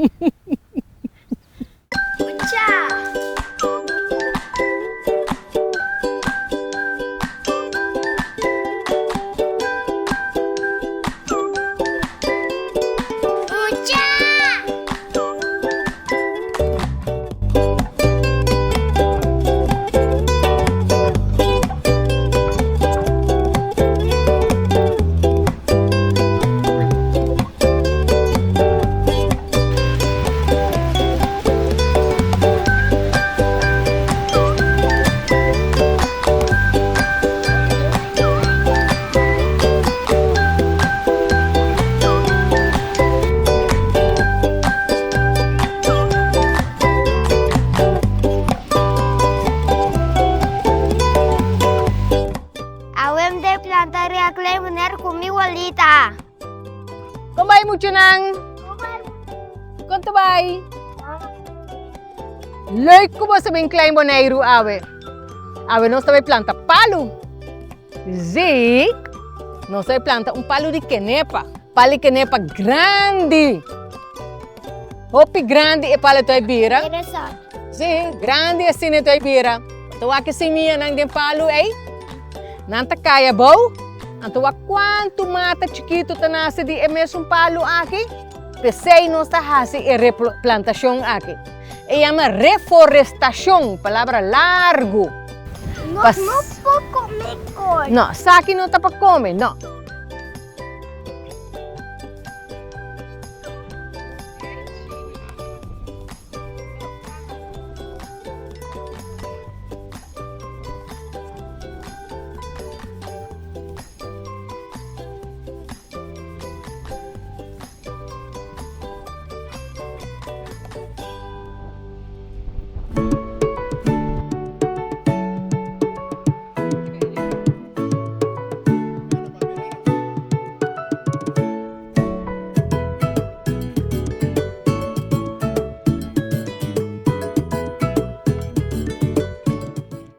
Mucha! Mucha! Awe mi ta planta ria klein meneer ku mi walita. Kon bai muchanan? Kon ta bai? Leuk ku boso bin Klein Boneiru awe. Awe nos ta bai planta palu. Sí, nos ta bai planta un palu di kenepa. Palu di kenepa grandi. Hopi grandi e palu ta bai bira. Sí, grandi asina e ta bai bira. Ta wak e simianan den palu ei. Nan ta kai abou. Anto wak kuantu mata chikitu ta nase di e mesun palu aki. P'esei nos ta hasi e replantashon aki. E yama reforestashon, palabra largu. Nos no por kome koi. No, esaki no ta pa kome, no.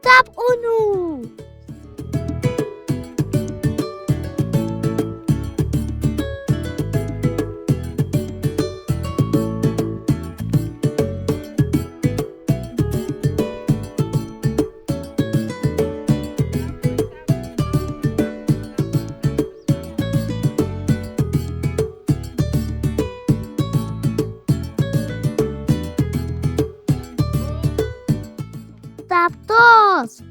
Stap unu! Stap dos!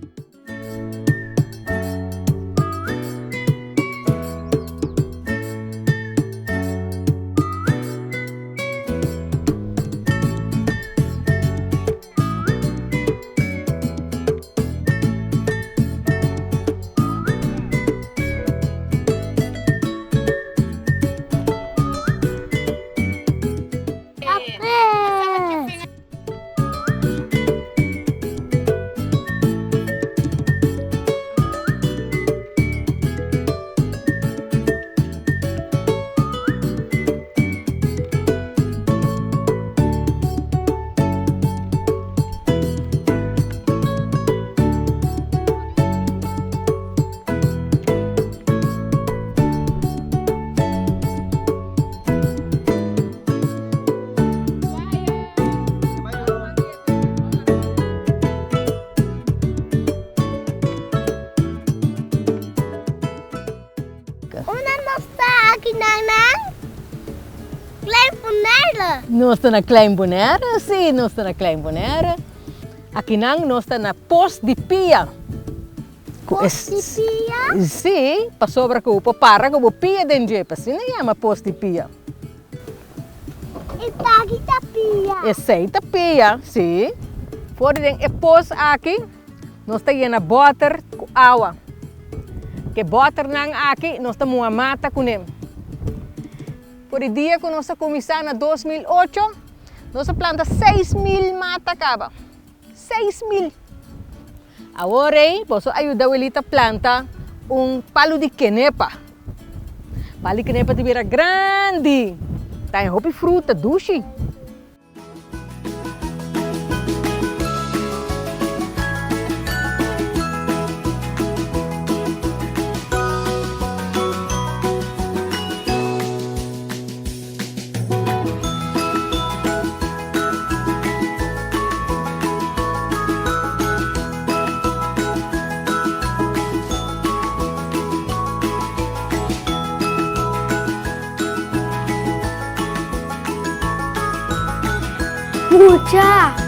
Stap tres! Unda nos ta aki nan nan? Klein Bonaire. Nos ta na Klein Bonaire, si, nos ta na Klein Bonaire. Aki nan nos ta na Pos di Pia. Pos di pia? Sí, pasobra ku bo por para ku bo pia den dje, p'asina yama pos di pia. Esaki ta pia. Esei ta pia, sí. For di den e pos aki nos ta yena bòter ku awa. Ku e bòternan aki nos ta muha mata kuné. For di dia ku nos a kuminsá na 2008, nos a planta 6000 mata kaba. 6000! Awor ei boso a yuda welita planta un palu di kenepa. Palu di kenepa ta bira grandi, ta haña hopi fruta dushi. Mucha.